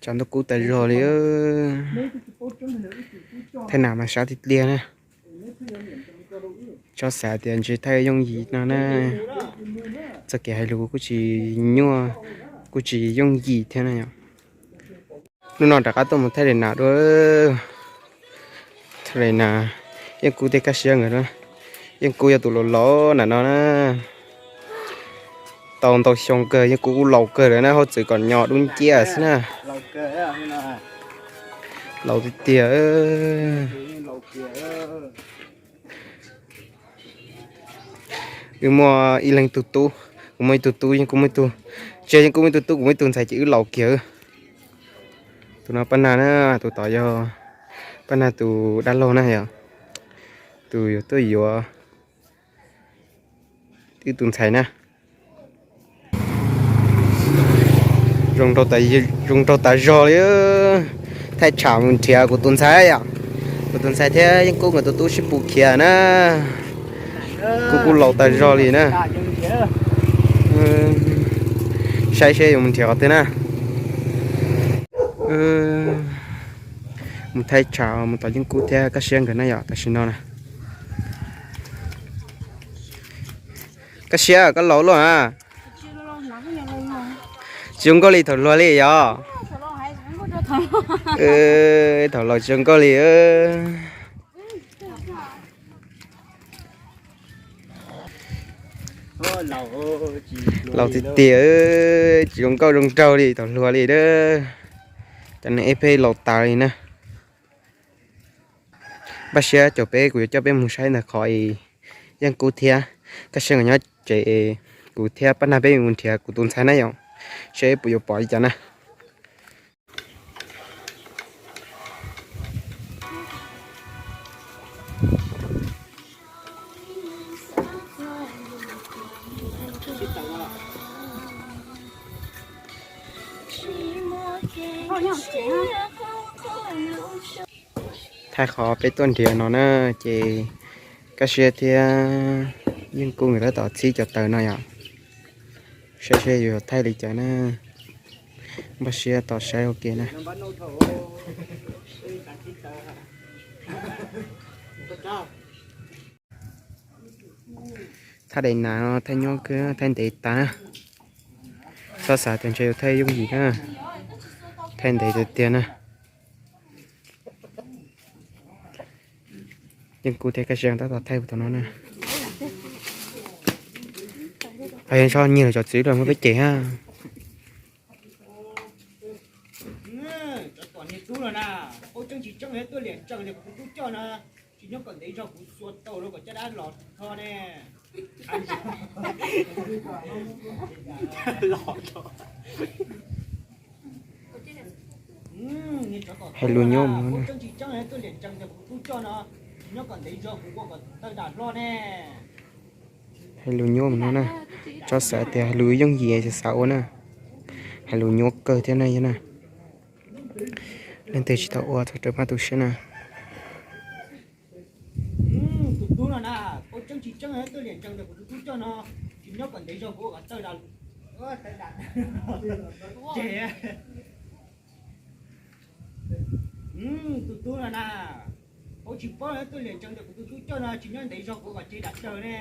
Tshav ntuj kub tas zog li. Thaij nas mas sab tiag tiag na. Txhob xav tias ntshe thaij yooj yim no na. Txoj kev hais lus kuj tsis nyuaj, kuj tsis yooj yim thiab na yom. Hnub no rov qab tuaj mus thaij daim nas dua. Thaij daim nas, Yeej Kub thiab Kab Siab nkawd na. Yeej Kub yog tus laus laus ntawm no na. Tau ntau xyoo kawg, Yeej Kub kuj laus kawg lawm na, hauv txwv kom nyo dub nciab xwb na. Laus tiag tiag. Wb muaj ib leeg tug tub, kuv muaj ib tug tub, Yeej Kub muaj ib tug, tsis yog Yeej Kub muaj ib tug tub, kuv muaj ib tug ntxhais ces wb laus kiag. Tus no Paj Nag na, tus tod yog Paj Nag tus dab laug na yom, tus yuav tuaj yuav wb tus ntxhais na. Zoo nraug tas zog li. Thaij tsham mus nrhiav kuv tus ntxhais yom. Kuv tus ntxhais thiab Yeej Kub nkawd tus tub sib pus khiav na. Kuv kuj laus tas zog li na. Saib seb yuav mus nrhiav qhov twg na. Mus thaij tsham mus tom Yeej Kub thiab Kab Siab nkawd na yom, tam sim no na. Kab Siab, koj laus luaj a. Tsis zoo nkauj li thaum hluas li yom. Thaum laus tsis zoo nkauj li. Laus tiag tiag, tsis zoo nkauj zoo nraug li thaum hluas li a. Cov neeg eb pheej laus tas li na. Npaj siab caum peb, kuv yuav coj peb mus saib ntawm qhov Yeej Kub thiab Kab Siab nkawd nyob tsev, kuv thiab Paj Nag peb mus nrhiav kuv tus ntxhais na yom, seb puas yuav pom li cas na. Thaij qhov peb tuaj nrhiav no na, ces Kab Siab thiab Yeej Kub nkawd tab tom txhib cov taws no yom. Saib seb yuav thaij li cas na. Npaj siab tos saib ua ke na. Thaij daim nas no thaij nyob kawg, thaij ntev tas na. Txhob xav tias ntshe yuav thaij yooj yim na, thaij ntev tiag tiag na. Yeej Kub thiab Kab Siab tab tom thaij kuv tom no na. Qhov yog ntsho nyiag lawv cov txwv los muab peb cem na. Cov tom niag tub no na, paub tseeb tsis tseeb tuaj liam tseem tias kuv tus tub coj no, tsis nyob kom ntev zog kuv xuas tau rau kom caj dab los hlo ne. Hais lus nyuaj mus no na. Hais lus nyuaj mus no na. Txhob xav tias hais lus yooj yim xav xav ua na. Hais lus nyuaj kawg thiab na yog na. Leej twg tsis tau ua thov rawm pab tu siab na. Tus tub no na, paub tseeb tsis tseeb tuaj liam tseem tias kuv tus tub coj no, tsis nyob kom ntev zog kuv ua kom tawg dam. Ces tus tub no na, paub tsis paub tuaj liam tseem tias kuv tus tub coj no, tsis nyob ntev zog kuv ua kom tseg dam daws ne.